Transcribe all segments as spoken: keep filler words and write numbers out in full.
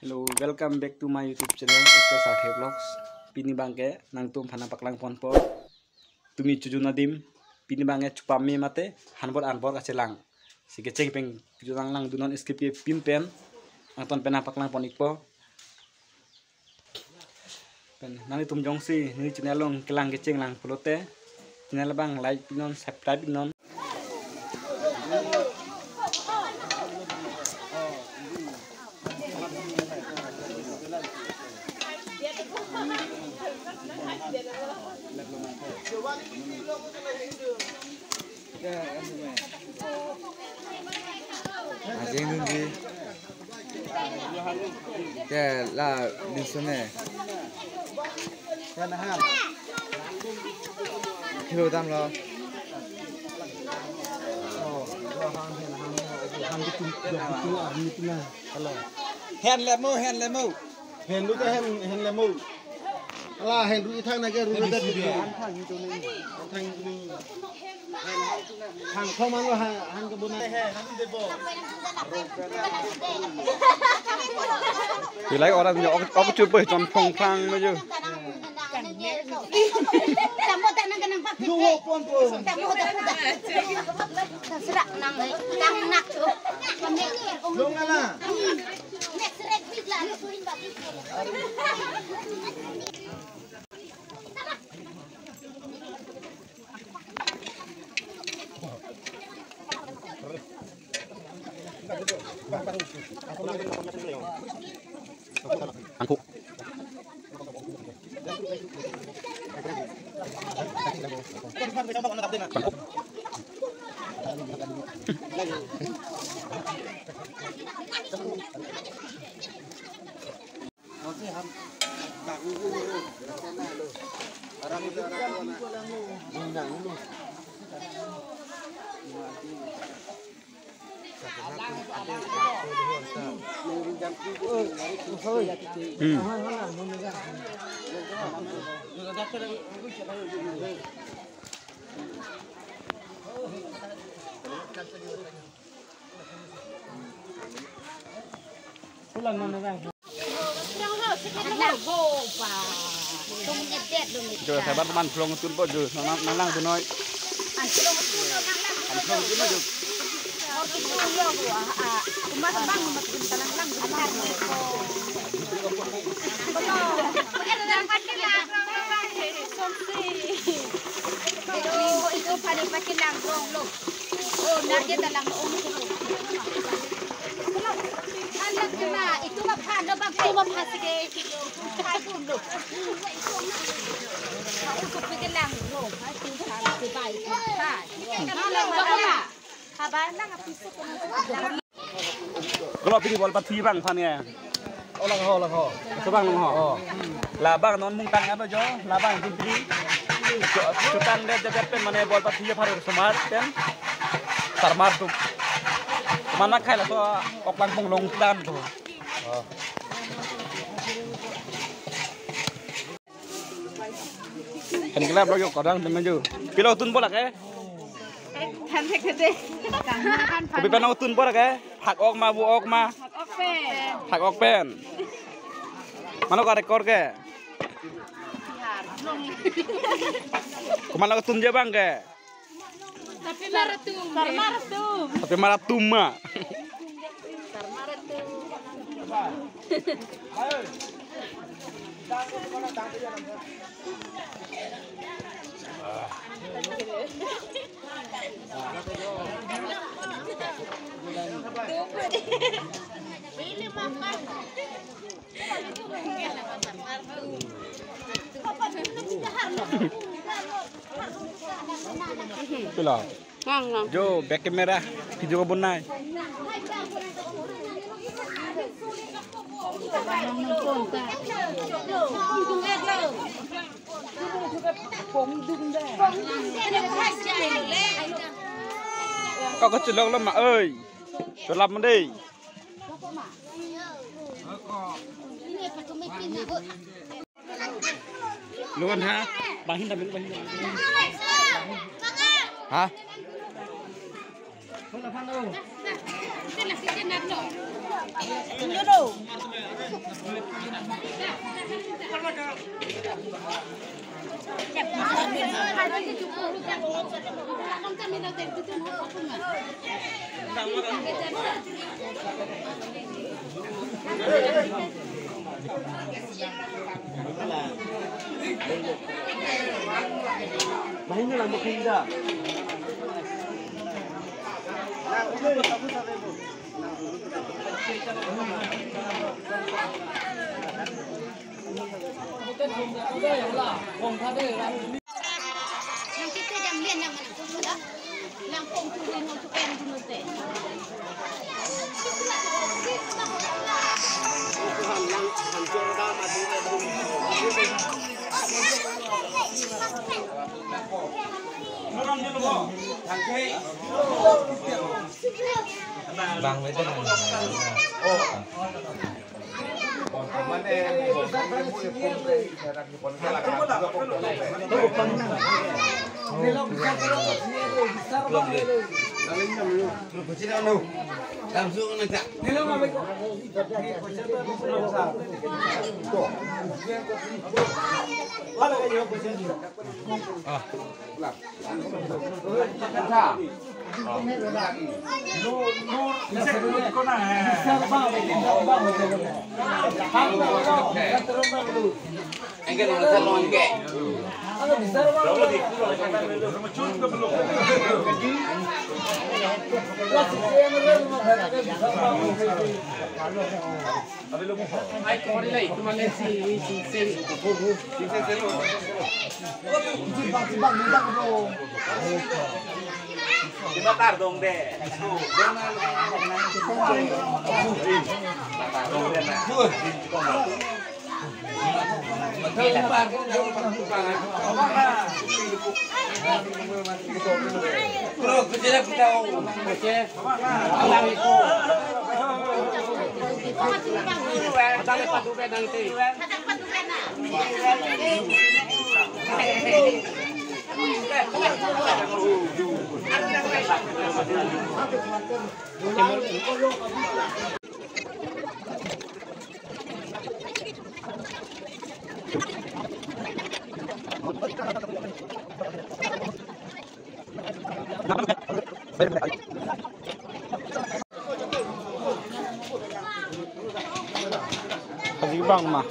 Hello, welcome back to my YouTube channel, S K Sarthe Vlogs. Pini abangke nangtum aphan nangpaklang ponpo. Tumi chojun adim, pini abangke chupame mate hanbor anbor kachelang. Si kecheng pen kejun lang langdunnon, skip kepin pen, nangtum pen nangpaklang pon ikpo. Pen nanglitum jongsi neli channel along kelang kecheng lang pulote, channel abang like pinon, subscribe pinon. Ajeng dunji. Ke la linsone. Kilo damlo. Hen lemo, hen lemo. Hen lu ke hen, hen lemo. Ala hen ru ithang na ke ru na ke. Thang thom alo ha, han ke bona. Pilai orang punya ok, ok cuba jom phong phang meju. Tamo tanang kanang pak. Lu ho pon pon. Tamo tamo. Serak nang, nang nak tu. Long ala. Angkuk. Angkuk. Hmm. Jo, sabar teman, phlong tunpo jo, nang, nang langdun noi. Phlong tunpo jo. Itu pada pakai langdun lo. Oh, nanti dalam om tu. Anak kena itu apa? Ada bang tu apa sih? Hai dulu. Aku kepikiran lo. Itu salah sebaik. Hai. Malam malam. Kalau pini bol pathi abang aphan ya. Oh, lang ho, lang ho. Itu abang lang ho. Oh. Labang non mungtang apa jo? Labang jumpi. Chutang det jagat pen mane bol pathi aphan semat pen. Sarmar tu. Mana khai laso ok langpong longtan tu. Oh. Kan kelap lagi kodang teman ju. Pilo tunpo lake? Than thek thek de. Kopi pen tunpo lake? Phak ok ma, bu ok ma? Phak ok pen. Phak ok pen. Mano ka record ke? Komat lo tunji abang ke? Tapi maratum. Tapi maratum ma. Itulah. Ngang, ngang. Jo, back camera, video ko bonai. Kau kecil lo mak, oi. Sulap mende. Luan ha, bahin dah, bahin dah. Ha? Bang, betul. Aji bang ma.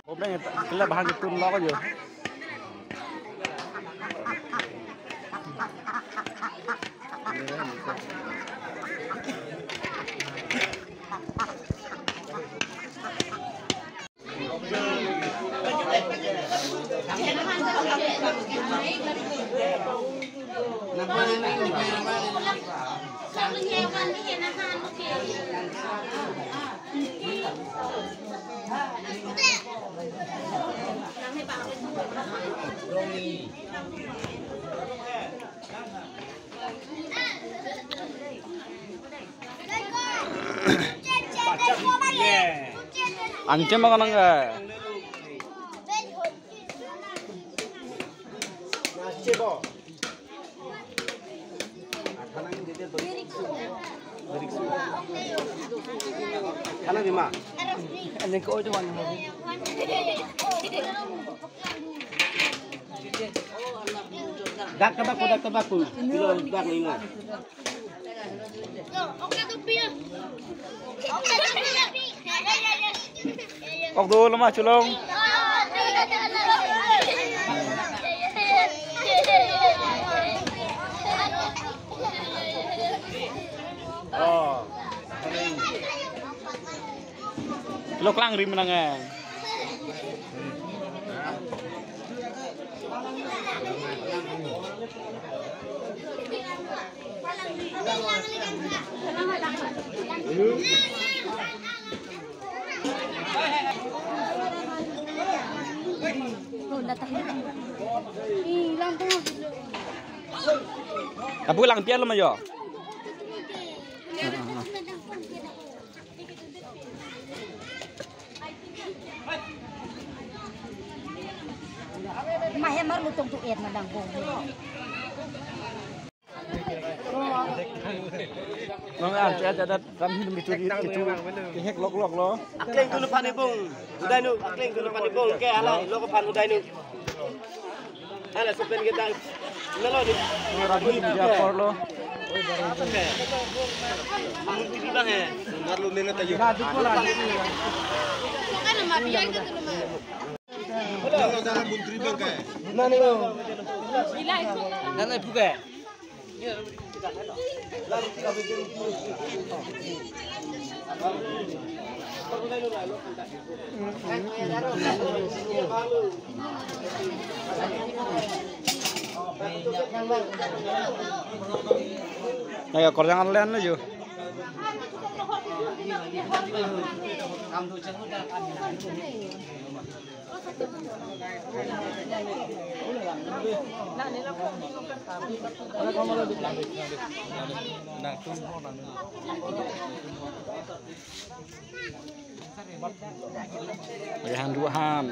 Problem itu, kila bahan itu log aja. Anche ma kanang ka? Khana bima. Ane ko oito wan. Dak tabak ko, dak tabak ko. Ilo, dak lo, ilo. Ok do lo ma chulong. Oh. Lo klang rim nang eh. Apu lang pian lo ma yo. Mahemar lutong tu et na dang bong. Nang an chat chat ram hin bitu bitu kehek lok lok lo. Akleng tu pan ibung. Udai nu, akleng tu pan ibung. Ke ala lo ko pan udai nu. Ala sepen kita. Nalo ni. Ragi dia por lo. Amun T V bang eh. Marlo nena tayo. Nalo dana Montri bang eh. Nana buka. Ayo, korjang online lo ju. Rehan dua han.